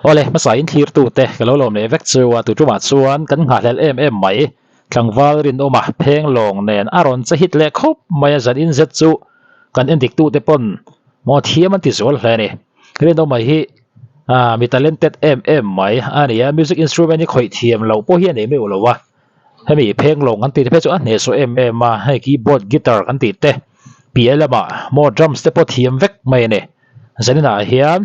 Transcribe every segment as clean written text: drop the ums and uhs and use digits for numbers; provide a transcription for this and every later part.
Awle, hmasa in thlir tute ka lo lawm leh vek chu a, tu tumah chuan kan nghahhlelh em em mai. Tlangval rinawma pheng lawng nen a rawn che hit leh khawp mai a, zan in zet chu kan endik tute pawn maw thiam an ti zual hle a ni. Rinawma hi mi talented em em mai a ni a, music instrument hi khawih thiam loh pawh hi a nei meuh lo a. Hemi phenglawng kan tih te phei chu a hnehsawh em em a, hei keyboard, guitar kan tih te piah lamah maw drums te pawh thiam vek mai a ni. Zaninah hian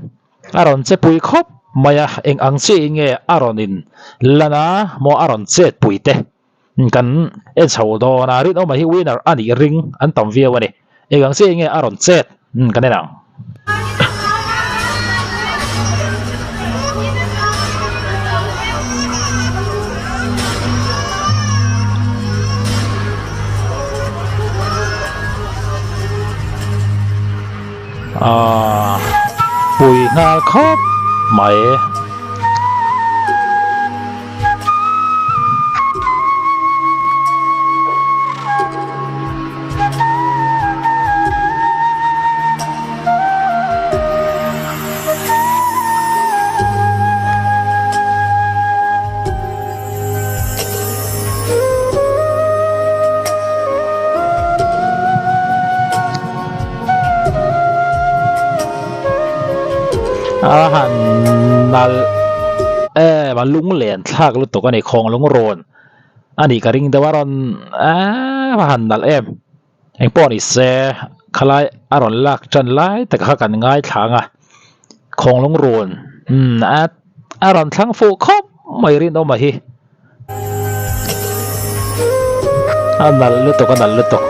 a rawn che pui khawp mai a, eng ang chiah in nge a rawn in lan a maw a rawn chet pui te kan en chho dawn a, rinawma hi winner a nih ring an tam viau a ni. Eng ang chiah in nge a rawn chet kan en ang. Aaa pui nghal khawp mai. A han nalh em a lunglen thlak lutuk a ni khawng lung rawn a nih ka ring deuh a rawn eee a han nalh em engpawh ni se khalai a rawn lak tan lai tak kha kan ngaithla ang a khawng lung rawn umm a a rawn thlang fuh khawp mai rinawma hi. A nalh lutuk a nalh lutuk.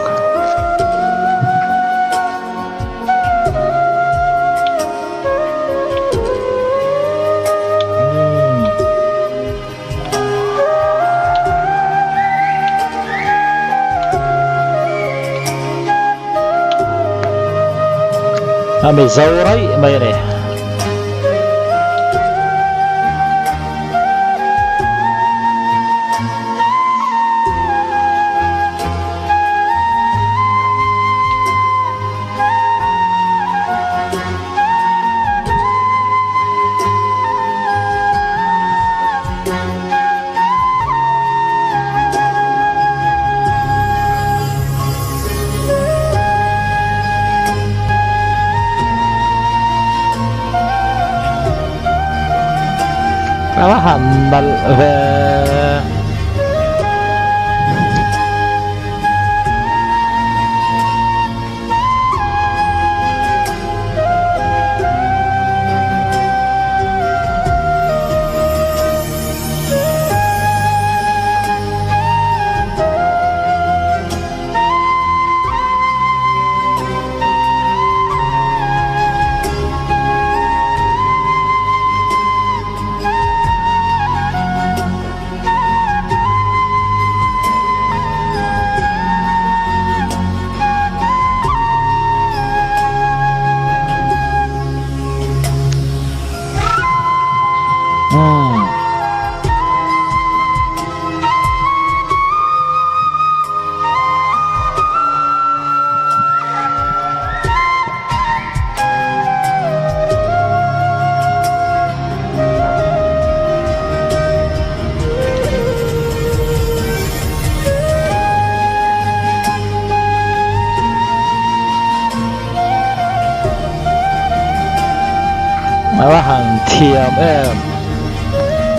A mizo raih mai a ni. A va han nalh ve. A va han thiam em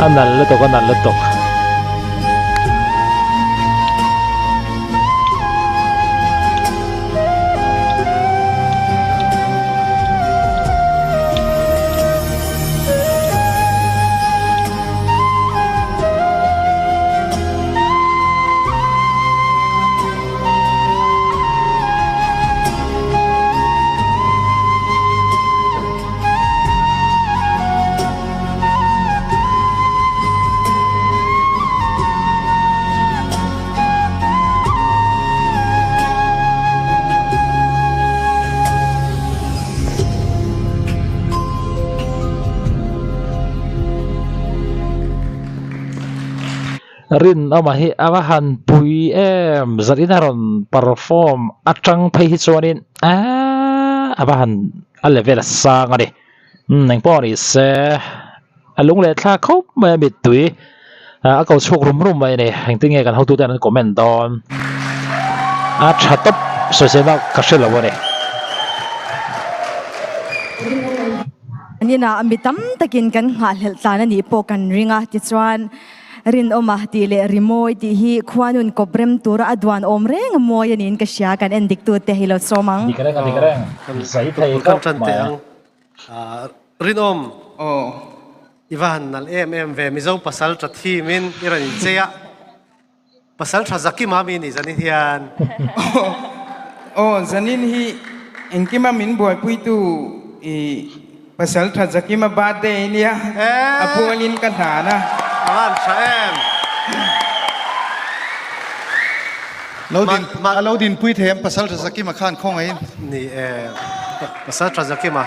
a nalh lutuk a nalh lutuk. Rinawma hi a va han pui em zan in a rawn perform atang phei hi chuanin aaa a va han a level a sang a ni umm engpawh ni se. A lung leh thlak khawp mai a mittui a ko chhuak rum rum mai a ni. Engtin nge kan hotute an comment dawn? A tha tawp sawiselna ka hre lo a ni. Ninah mi tam takin kan nghahhlelh tlan a nih pawh kan ring a, tichuan Rinawma tih leh Rimawi tih hi khuanun kawp rem tura a duan awm reng a mawi a niin ka hria, kan en dik tute hi lo sawm ang. Dik reng a dik reng, zai thei khawp mai. Rinawm, i va han nalh em em ve, Mizo pasal tha thim in i rawn inchei a. Pasal tha Zakima mi ni zanin hian. Aw, zanin hi engkima min buaipuitu i Pasal tha Zakima birthday nia a pualin ka hlan a. A van tha em. Lo din a lo dinpui thei em Pasal tha Zakima khan khawngaihin. Ni e, Pasal tha Zakima.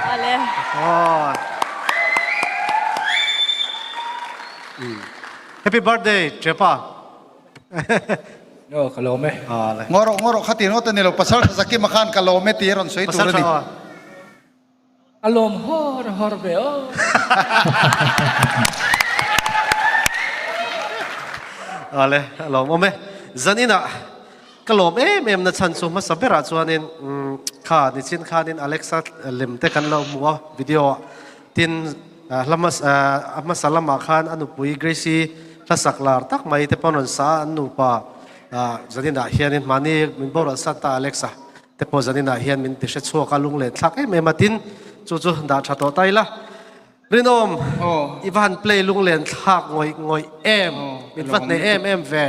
Aw. Happy birthday Chepa. Aw ka lawm e. Ngaw rawh ngaw rawh kha ti ngawt a ni lo Pasal tha Zakima khan ka lawm e tih a rawn sawi tur a ni. A lawm hawr hawr ve aw. Awle a lawm awm e. Zaninah ka lawm em em na chhan chu hmasa berah chuanin kha nichin khanin Alexa lem te kan lo hmu a video ah tin Hla hmasa a hmasa lamah khan a nupui Gracie hlasak lar tak mai te pawh an rawn sa a, an nupa zaninah hianin mahni min boral san ta Alexa te pawh zaninah hian min ti hre chhuak a, lunglen thlak em em a tin chu chu dah tha tawh ta ila. Rinawm, i va han play lunglen thlak ngawih ngawih em, min va hneh em em ve.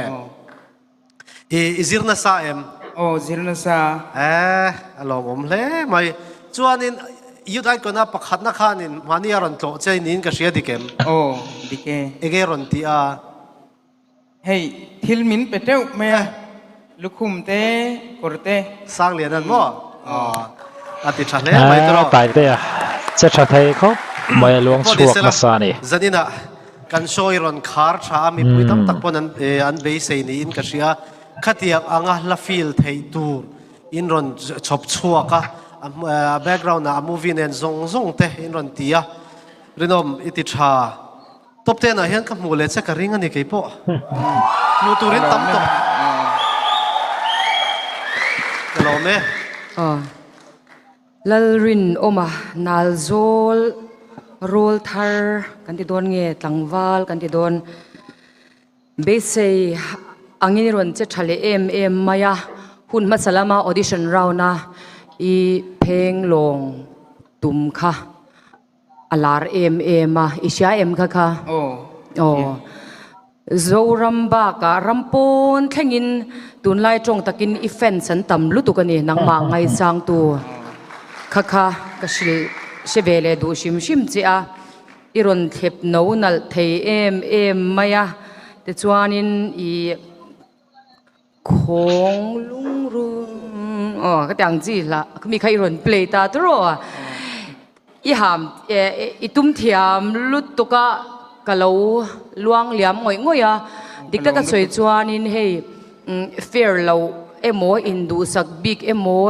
I i zir nasa em? Aw zir nasa. Eh, a lawmawm hle mai. Chuanin Youth Icon a pakhatna khanin mahni a rawn tlawh che niin ka hria dik em? Aw, dik e. Enge rawn tih a? Hei, thil min pe teuh mai a, lukhum te, kawr te. Sanglian an maw? Aw, a ti tha hle mai tawh. Eh, Taitea, che tha thei khawp mai a luang chhuak nasa a ni. Zaninah Kan sawi rawn khar tha a, mipui tam tak pawn an beisei niin ka hria. Khatiang anga hla feel theih tur in rawn chhawp chhuak a, a background ah a movie nen zawng zawng te in rawn ti a. Rinawm i ti tha. Top ten ah hian ka hmuh leh che ka ring a ni kei pawh. Hmuh turin tam tawh. Ka lawm e. Lalrinawma Nalzawl rawl thar kan ti dawn nge tlangval kan ti dawn beisei angin i rawn che tha leh em em mai a, hun hmasa lama audition round a i pheng lawng tum kha A lar em em a, i hria em kha kha? Aw. Zoram bakah ram pawn thlengin tunlai tawng takin i fans an tam lutuk a ni, nangmah ngaisangtu kha kha ka hrilh hre ve leh duh hrim hrim che a, i rawn thlep no nalh thei em em mai a, tichuanin i. Khawng lungrung aw ka ti ang chi hlah khami kha i rawn play ta tur aw i ham i tum thiam lutuk a ka lo luang liam ngawih ngawih a dik taka sawi chuanin hei fair lo emaw induhsak bik emaw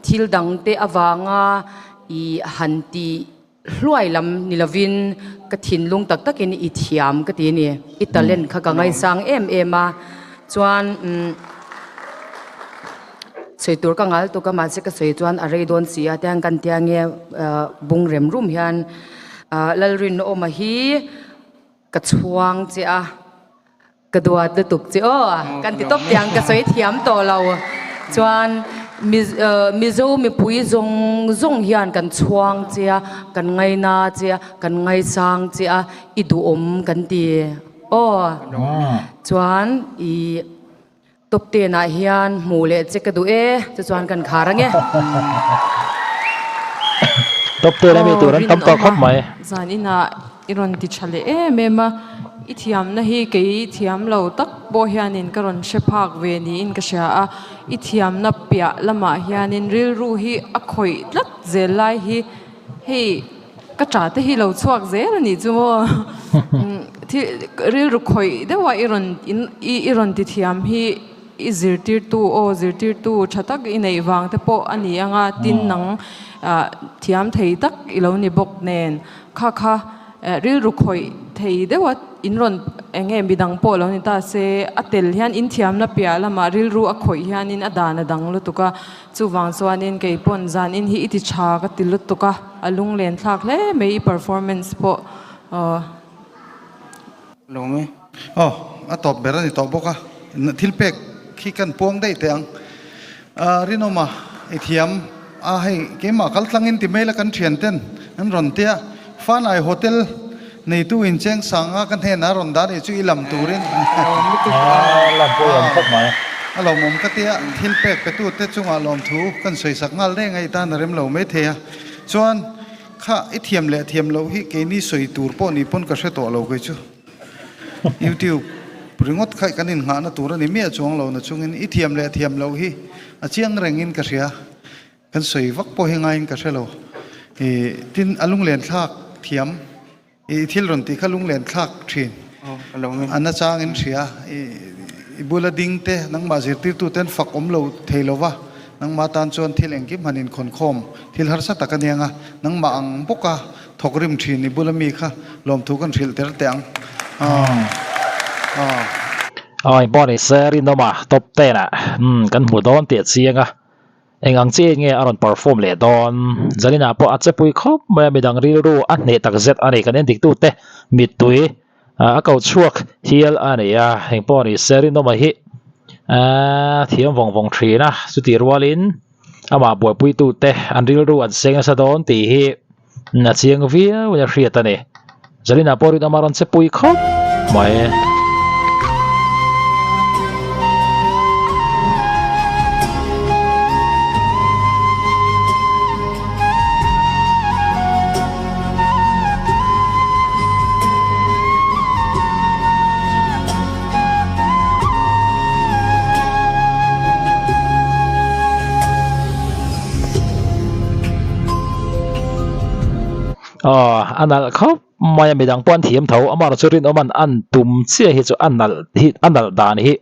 thil dang te avanga i han tih Hluai lam ni lovin ka thinlung tak takin i thiam ka ti a ni. I talent kha ka ngaisang em em a, chuan umm sawi tur ka ngal tuk a, mahse ka sawi chuan a rei dawn si a, tiang kan tia nge bung rem rum hian Lalrinawma hi ka chhuang che a. Ka duat lutuk che aw, kan ti tawp tiang ka sawi thiam tawh lo. Chuan Mizo mipui zawng zawng hian kan chhuang che a, kan ngaina che a, kan ngaisang che a, i duhawm kan ti aw. Chuan i top ten ah hian hmuh leh che ka duh e, chu chuan kan khar ange. Top ten ami tur an tam tawh khawp mai. Zan inah I rawn ti tha leh em em a, i thiamna hi kei thiam lo tak pawh hianin ka rawn hre phak ve niin ka hria a, i thiamna piah lamah hianin rilru hi a khawih tlat zel lai hi hei ka tah te hi lo chhuak zel a nih chu maw thil rilru khawih deuha i rawn i rawn ti thiam hi I zirtirtu aw zirtirtu tha tak i neih vang te pawh a ni ang a, tin nang thiam thei tak i lo ni bawk nen kha kha rilru khawih thei deuh a, in rawn eng nge midang pawh lo ni ta se, a tel hian in thiamna piah lamah rilru a khawih hianin a dan a dang lutuk a, chuvang chuanin kei pawn zan in hi i ti tha ka ti lutuk a, a lunglen thlak hle mai i performance pawh aw. Lo nge. Aw, a tawp ber a ni tawh bawk a, thil pek khi kan puang daih teh ang. Rinawma i thiam a, hei keimah kal tlangin ti mai la kan thian ten an rawn tia, Fanai Hotel neitu in cheng sanga ka hnenah rawn dah nih chu i lam turin a lawmawm ka tia, thil pek petute chungah lawmthu kan sawisak nghal reng a, i tan a rem lo maithei a, chuan Kha i thiam leh thiam loh hi keini sawi tur pawh ni pawn ka hre tawh lo kei chu. YouTube ringawt kha kan innghahna tur a ni miah chuang lo na chungin i thiam leh thiam loh hi a chiang rengin ka hria. Kan sawi vak pawh hi ngaiin ka hre lo. I tin a lunglen thlak thiam i thil rawn tih kha lunglen thlak thin a nachangin hria. I bula ding te nangmah zirtirtu ten fak awm lo thei lo va, nangmah tan chuan thil engkim han inkhawnkhawm thil harsa tak a niang a, nangmah ang bawka thawk rim thin i bula mi kha lawmthu kan hrilh ter teh ang. Awi pawh ni se rinawma top ten ah kan hmu dawn tih a chiang a. Eng ang chiah in nge a rawn perform leh dawn? Zaninah pawh a che pui khawp mai a, midang rilru a hneh tak zet a ni. Kan endiktute mittui a ko chhuak hial a ni a, eng pawh ni se rinawma hi a thiam vawng vawng thin a, chutih rualin amah buaipuitute an rilru an seng nasa dawn tih hi A chiang viau in a hriat a ni. Zalina pawh rinawm a rawn che pui khawp mai. Aw a nalh khawp mai a midang pawh an thiam tho amaherawhchu chu rinawm an an tum chiah hi chu a nalh hi a nalh dan hi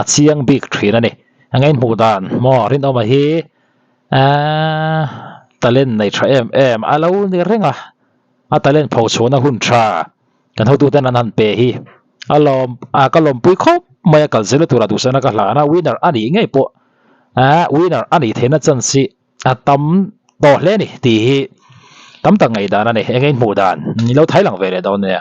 a chiang bik thin a ni a ngaihmuh dan maw rinawma hi eee talent nei tha em em a lo ni reng a a talent pho chhuahna hun tha kan hotuten an han pe hi a lawm a ka lawmpui khawp mai a kal zela tura duhsakna ka hlan a winner a nih ngei pawh eee winner a nih theihna chance hi a tam tawh hle a ni tih hi tam tak ngaihdan a ni eng eng hmuh dan ni lo thai lang ve leh dawn nia.